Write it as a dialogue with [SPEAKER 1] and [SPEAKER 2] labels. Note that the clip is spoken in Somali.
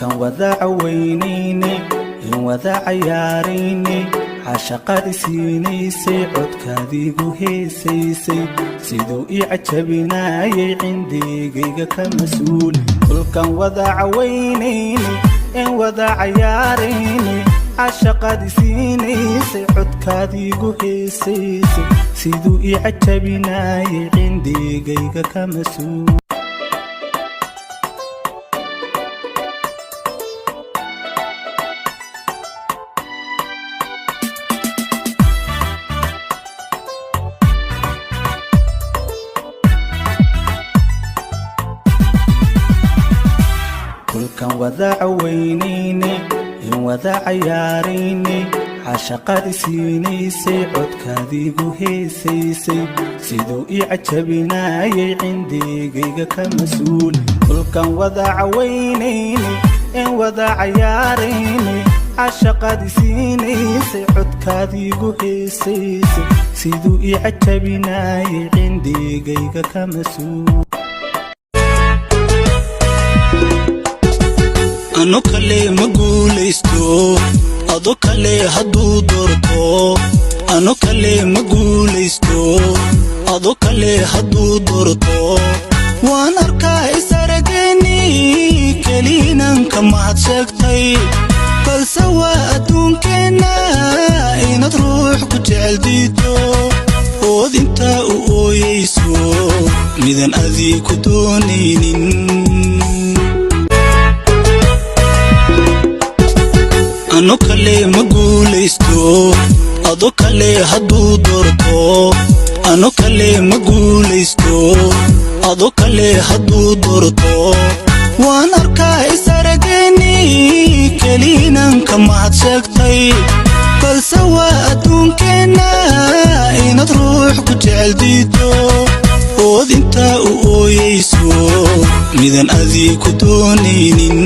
[SPEAKER 1] Kulkan wada cawaynaynay, in wada cayaaraynay, caashaqaad isiinaysay, codkaadiigu heesaysay, siduu ii cajabinaayay cindigayga ka mas-uul. Kulkan wada cawaynaynay, in wada cayaaraynay, caashaqaad isiinaysay, codkaadiigu heesaysay, siduu ii cajabinaayay cindigayga ka mas-uul. Kulkan wada cawaynaynay, in wada cayaaraynay, caashaqaad isiinaysay, codkaadiigu heesaysay, siduu ii cajabinaayay cindigayga ka mas-uul. Kulkan wada cawaynaynay, in wada cayaaraynay, caashaqaad isiinaysay, codkaadiigu heesaysay, siduu ii cajabinaayay cindigayga ka mas-uul.
[SPEAKER 2] Ano kale ma guulaysto, ado kale hadduu doorto. Ano kale ma guulaysto, ado kale hadduu doorto. Waan arkaa isarageeni keliinanka mahad sheegtay, balse waa adduunkeenna inaad ruux ku jecel diito, ood intaa u ooyayso midan adii ku doonaynin. Ano kale ma guulaysto, ado kale hadduu doorto. Ano kale ma guulaysto, ado kale hadduu doorto. Waan arkaa isarageeni keliinanka mahad sheegtay, balse waa adduunkeenna inaad ruux ku jecel diito, ood intaa u ooyayso midan adii ku doonaynin.